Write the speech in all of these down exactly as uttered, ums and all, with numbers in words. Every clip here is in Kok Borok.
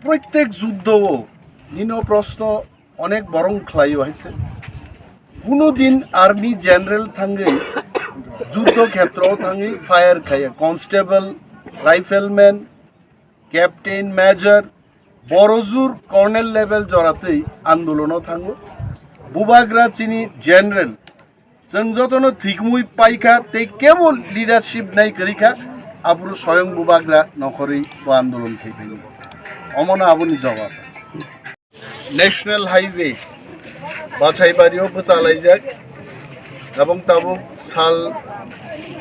Proitek juddho o nini o proshno onek borong khlai o hai se. Kuno din army general thangwi juddho khetro o thangwi fire khaiya, constable, rifleman, captain, major, borojur colonel level joratwi andolon o thango. Bubagra chini general, chwng jotono thwikmui paikha tei kebo leadership nai kwrwi kha, aphuru soyong Bubagra nokhorwi bo andolon khai phai. Omono aboni jawab. National Highway Bachaibari o bwchalaijak, ebong tabuk sal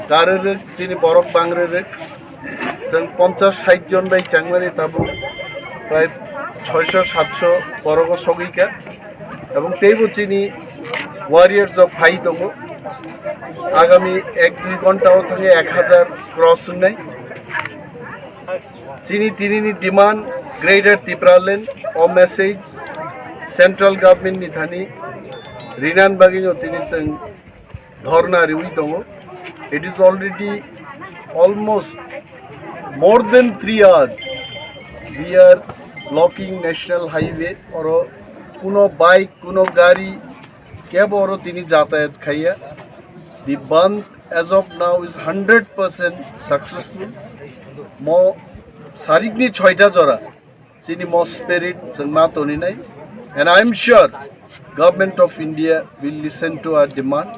karwrwk chini borok bangrwrwk, chwng ponchash sait jon bai changmani tabuk prai soisho satso borok o sogwi kha, ebong teibo chini warriors rok phai tongo, agami ek dui ghonta o thangwi ek hazar cross wngnai. Chini tinini demand Greater Tipraland o message central government ni thani rinan bagwi no tini chwng dhorna riwi tongo. It is already almost more than three hours we are blocking national highway, oro kuno bike, kuno gari kebo oro tini jatayat khaiya. The bandh as of now is hundred percent successful. Mo sarikni soita jora chini mo spirit chwng ma toninai, and I am sure Government of India will listen to our demand.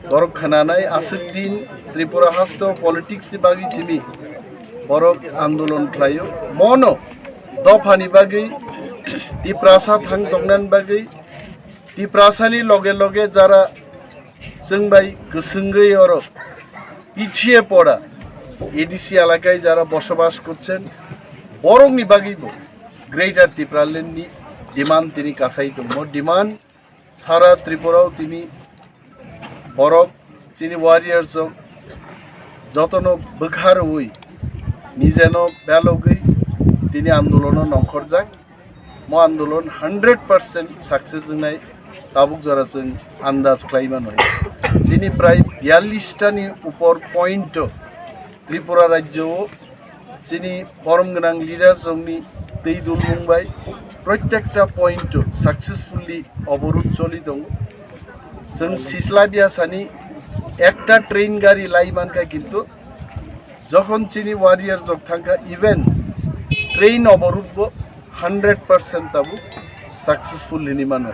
Borok khwnanai aswk din Tripura hasto politics ni bagwi simi borok andolon khlaio. Mono dophani bagwi, Tiprasa thang tongnani bagwi, Tiprasani loge loge jara chwng bai kwswngwi oro পিছিয়ে পড়া এডিসি এলাকায় যারা বসবাস করছেন, borokni bagwibo Greater Tipraland ni demand tini kasai tongmo. Demand sara Tripura o tini borok chini warriors rok jotono bwkha rwui nijeno belogwi tini andolono nongkhorjak. Mo andolon hundred percent success wngnai tabuk jora chwng andaj khlai mano. Chini prai biyallish ta ni upor point o Tripura rajyo o chini borom gwnang leaders rokni twi dulmung bai protekta point o successfully oborud choli tongo. Chwng sisla biya sani ekta train gari lai mankha, kintu jokhon chini warriors rok thangkha, even train oborud bo hundred percent tabuk successful hini mano.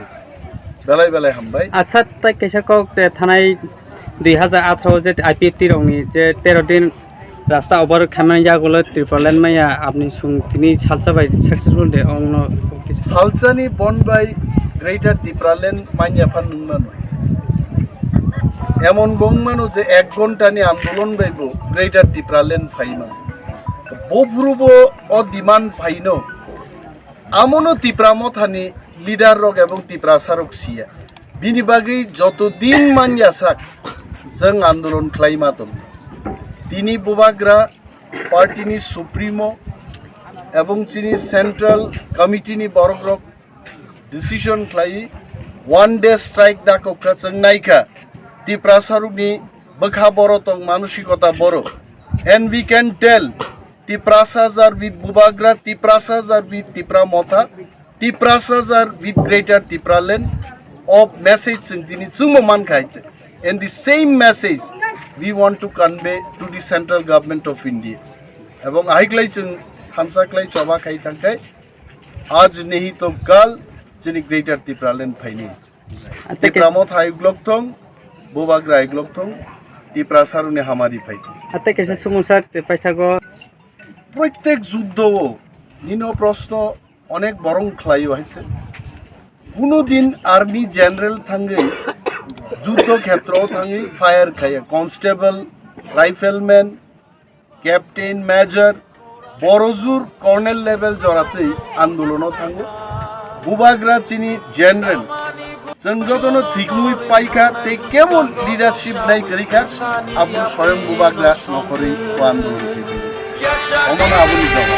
Belai belai hambai. Acha, tai kaisa kok te thanai dui hazar atharo je I P F T rokni je tero din rasta oborud khaimani yagulo Tipraland maya apni sung tini salsa bai successful de ongno. Salsani bon bai Greater Tipraland manya phan nung mano. Emon bong mano je ek ghonta ni andolon bai bo Greater Tipraland phai mano. Bo phuru bo o demand phaino. Amono Tipra Mothani leader rok ebong Tiprasa rok siya. Bini bagwi joto din manya sak chwng andolon khlai ma tongo. Tini Bubagra party ni supremo ebong chini central committee ni borok rok decision khlai one day strike da kokha chwng naikha. Tiprasa rokni bwkha boro tong, manosikota boro. And we can tell Tiprasas are with Bubagra, Tiprasas are with Tipra Motha, Tiprasas are with Greater Tipraland. O message chwng tini chwngmo mankha hai se. And the same message we want to convey to the central government of India. Ebong ahiklai chwng khansa klai choba khai thangkhai, aaj nahi to kal chini Greater Tipraland phaini. Ate ke- Tipra Motha hai uklok thong, Bubagra hai uklok thong, Tiprasa rokni hamari phai thong. Ate kaisa sumungsa te paithago. Proitek juddho o nini o proshno onek borong khlai o hai se. Kuno din army general thangwi juddho khetro o thangwi fire khaiya, constable, rifleman, captain, major, borojur colonel level joratwi andolono thango. Bubagra chini general, chwng jotono thwikmui paikha tei kebo leadership nai kwrwikha, abo soyong Bubagra nokhorwi o andolon khaikha. Omono aboni jawab.